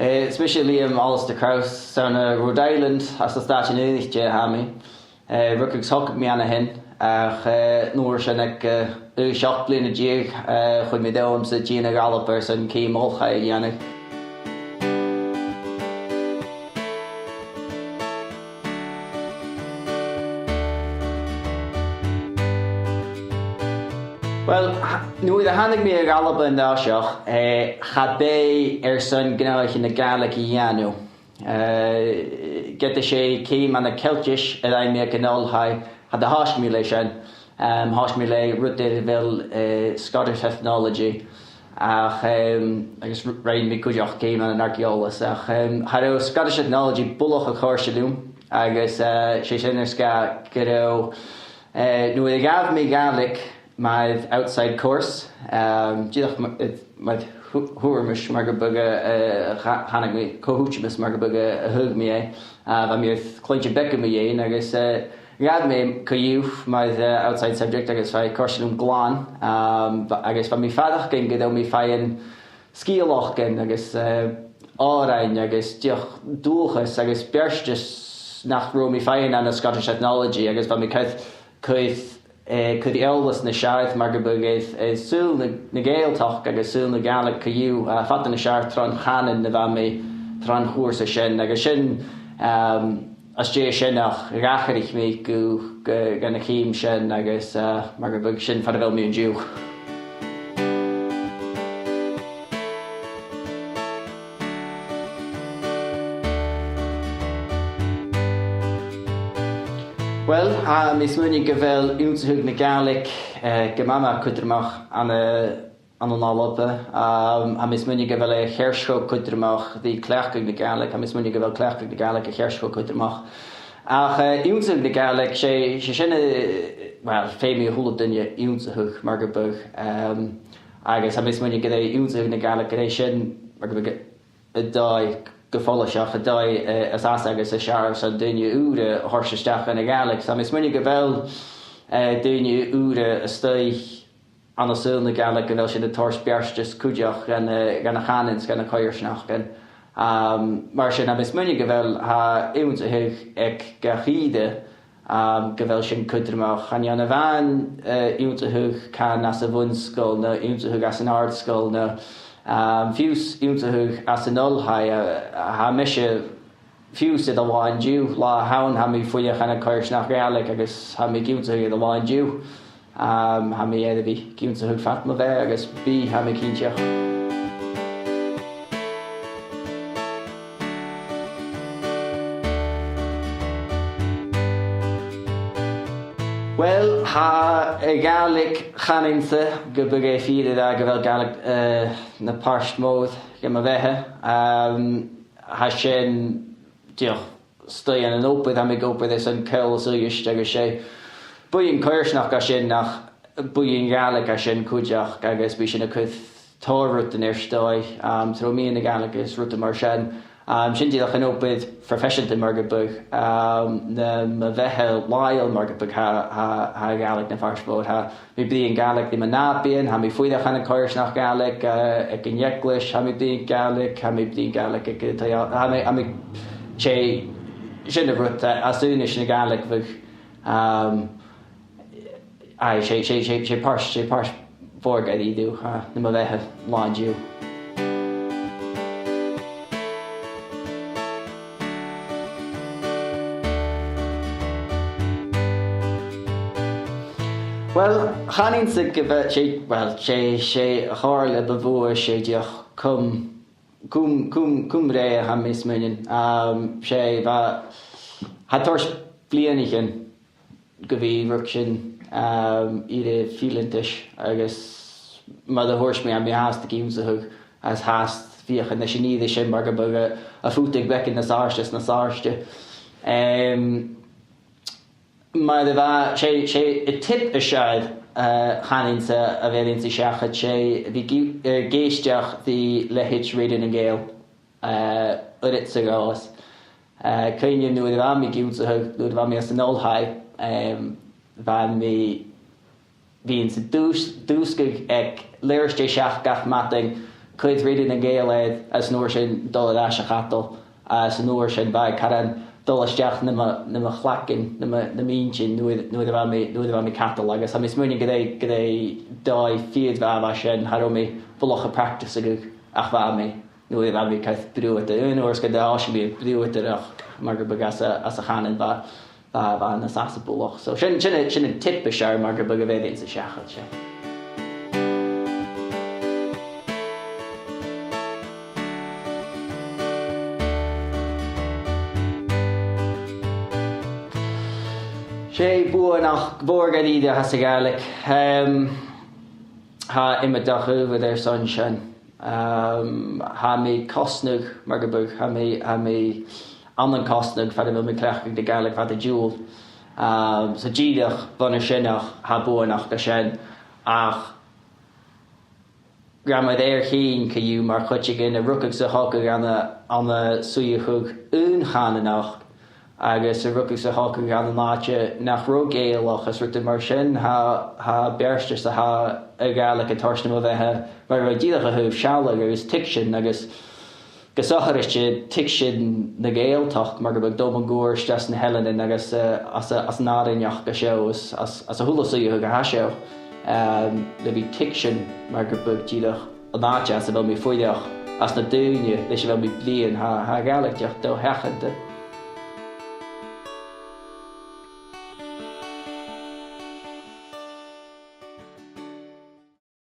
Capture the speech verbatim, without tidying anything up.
Eh, is mise Liam Alasdair Crouse, 's ann à Rhode Island, anns na Stàitean Aonaichte a tha mi. Eh, rugadh is thogadh mi an sin, ach, eh, an uair sin aig, eh, aois ochd bliadhna deug, eh, chuir mi dhomhsa dèanamh gu Alba airson ceum oilthigh a dhèanamh. Uill, tha-, nuair a thàinig mi gu Alba an toiseach, eh, cha b' e airson gnothaichean na Gàidhlig a dhèanamh. Eh, ged a 's e ceum ann an Ceiltis a rinn mi aig an oilthigh, cha do thòisich mi leis sin. Em, thòisich mi le rud air a bheil, eh, Scottish Ethnology. Ach, em, agus r-, rinn mi cuideachd ceum ann an arc-eòlas. Ach, em, cha robh Scottish Ethnology buileach a' còrdadh rium, agus, eh, 's e sin air sgàth gun robh, eh, nuair a ghabh mi Gàidhlig mar outside course, em, dìreach ma-, eh, mar thu-, thuaireamas mar gum biodh, eh, cha-, chanadh mi, co-thuiteamas mar gum biodh, eh, a thagh mi e. Eh, bha mi air cluinntinn beagan mu dheidhinn agus, eh, ghabh mi e co-dhiù mar, eh, outside subject agus bha e a' còrdadh rium glan, em, bha-, agus bha mi a' faireachdainn gun robh mi a' faighinn sgeulachdan agus, eh, òrain agus dìreach dualchas agus beartas nach robh mi a' faighinn ann an Scottish Ethnology agus bha mi a' cur, cur, eh, cur eòlas nas fheàrr mar gum biodh air, air saoghal na, na Gàidhealtachd agus saoghal na Gàidhlig co-dhiù, eh, fada nas fheàrr tron chànan na bha mi tron chùrsa sin agus sin, em, às dèidh sin nach do dh'atharraich mi gu, gu, gun a' cheum sin agus, eh, mar gum biodh sin far a bheil mi an-diugh. Uill, tha mi a' smaoineachadh gu bheil ionnsachadh na Gàidhlig, eh, gu math, math cudromach ann an, ann an Alba. Em, tha mi a' smaoineachadh gu bheil e a cheart cho cudromach ri cleachdadh na Gàidhlig. Tha mi a' smaoineachadh gu bheil cleachdadh na Gàidhlig a cheart cho cudromach. Ach, eh, ionnsachadh na Gàidhlig, 's e, 's e sin, eh, uill, feumaidh a h-uile duine ionnsachadh mar gum biodh. Em, agus tha mi a' smaoineachadh gur e ionnsachadh na Gàidhlig, gur e sin mar gum biodh an dòigh gu follaiseach, an dòigh, eh, as fhasa agus as fheàrr airson daoine ùra a thoirt a-steach dhan a' Ghàidhlig. Tha mi a' smaoineachadh gu bheil, eh, daoine ùra a-staigh ann an saoghal na Gàidhlig gu bheil sin a' toirt beartas cuideachd dhan, eh, dhan a' chànan 's dha na coimhearsnachdan. Am, mar sin, tha mi a' smaoineachadh gu bheil, tha ionnsachadh aig gach ìre, am, gu bheil sin cudromach. Chan ann a-mhàin, eh, ionnsachadh can anns a' bhun-sgoil no ionnsachadh anns an àrd-sgoil no, am, fiù 's ionnsachadh anns an oilthigh, eh, tha mise fiù 's air an là an-diugh, latha an-diugh, tha mi a' fuireach ann an coimhearsnachd Ghàidhlig agus tha mi ag ionnsachadh air an là an-diugh. Am, tha mi air a bhith ag ionnsachadh fad mo bheatha agus bidh, tha mi cinnteach. Uill, tha a' Ghàidhlig, chanainn-sa, gum biodh e fìor a ràdh gu bheil Gàidhlig, eh, na pàirt mhòr dhe mo bheatha. Am, tha sin dìreach a-staigh ann an obair, tha mi ag obair airson Comhairle Uibhist agus 's e buidheann coimhearsnachd a tha sin ach buidheann Gàidhlig a tha sin cuideachd agus bidh sin a' cur tòrr rudan air dòigh, am, tro mheadhan na Gàidhlig is rudan mar sin. Am, sin dìreach an obair phroifeiseanta mar gum biodh, am, na, mo bheatha làitheil mar gum biodh, tha, tha, tha a' Ghàidhlig na phàirt mhòr, tha mi a' bruidhinn Gàidhlig ri mo nàbaidhean, tha mi a' fuireach ann an coimhearsnachd Ghàidhlig, eh, aig an eaglais, tha mi a' bruidhinn Gàidhlig, tha mi a' bruidhinn Gàidhlig aig, tha mi, tha mi, 's e, sin an rud, eh, às aonais na Gàidhlig bhiodh, um, aye, 's e, 's e, 's e, 's e pàirt, 's e pàirt mhòr dha-rìribh, tha, na mo bheatha an-diugh. Uill, chanainn-sa gu bheil, 's e, uill, 's e, 's e a' chomhairle bu mhotha, 's e dìreach cum, cum, cum, cum rè a tha mi a' smaoineachadh. Um, 's e, bha, tha e a' toirt bliadhnaichean gu bhith ruigsinn, um, ìre fileantais agus mar a thuirt mi, tha mi fhathast ag ionnsachadh agus fhathast a' feuchainn leis an ìre sin mar gum biodh a, a' phutadh beagan nas àirde is nas àirde. Um, mar a bha, 's e, 's e an tip as fheàrr, uh, chanainn-sa a bheir sinn seachad, 's e bhith ag, ag èisteachd ri leithid Radio nan Gàidheal, uh, uiread 's a ghabhas. Uh, cuimhne nuair a bha mi ag ionnsachadh, nuair a bha mi anns an oilthigh, um, bha mi, bhithinn-sa a' dùs-, dùsgadh aig leth-uair às dèidh seachd gach madainn Chuir mi riutha nan Gàidheal air, is an uair sin dol air ais a chadal, is an uair sin bha e caran dol a-steach nam, nam chlagan, nam, nam inntinn, nuair, nuair a bha mi, nuair a bha mi a' cadal, agus tha mi a' smaoineachadh gur e, gur e dòigh fìor mhath a bha sin, cha robh mi buileach a' practiceadh, ach bha mi, nuair a bha mi car bruadar, aon uair 's gun do thòisich mi a' bruadaraich, mar gum biodh, anns a', anns a' chànan, bha, bha, bha e nas fhasa buileach. So sin, sin, sin an tip as fheàrr, mar gum biodh, a bhith a' dèanamh seachad sin. 'S e buannachd mhòr gu dearbh a th' anns a' Ghàidhlig. Em, tha iomadach adhbhar airson sin. Em, tha mi a' cosnadh, mar gum biodh, tha mi, tha mi ann an cosnadh far a bheil mi a' cleachdadh na Gàidhlig fad an t-siubhail. Em, so dìreach bhon a sin, ach tha buannachd an sin, ach gheibh mi air choreigin co-dhiù, mar chuideigin a rugadh 's a thogadh ann an, ann an suidheachadh aon-chànanach, agus a rugadh 's a thogadh ann an àite nach robh Gàidhealach is rudan mar sin, tha, tha beartas a tha a' Ghàidhlig a' toirt nam bheatha, mar a bha dìreach a thaobh sealladh agus tuigsinn agus gu sònraichte tuigsinn na Gàidhealtachd, mar gum biodh, dom chuairt às na h-Eileanan agus, eh, às a', às an àrainneachd a tha seo, is às, às a h-uile suidheachadh a tha seo, em, le bhith a' tuigsinn, mar gum biodh, dìreach an àite às a bheil mi a' fuireach, is na daoine leis a bheil mi a' bruidhinn, tha, tha a' Ghàidhlig dìreach do-sheachanta.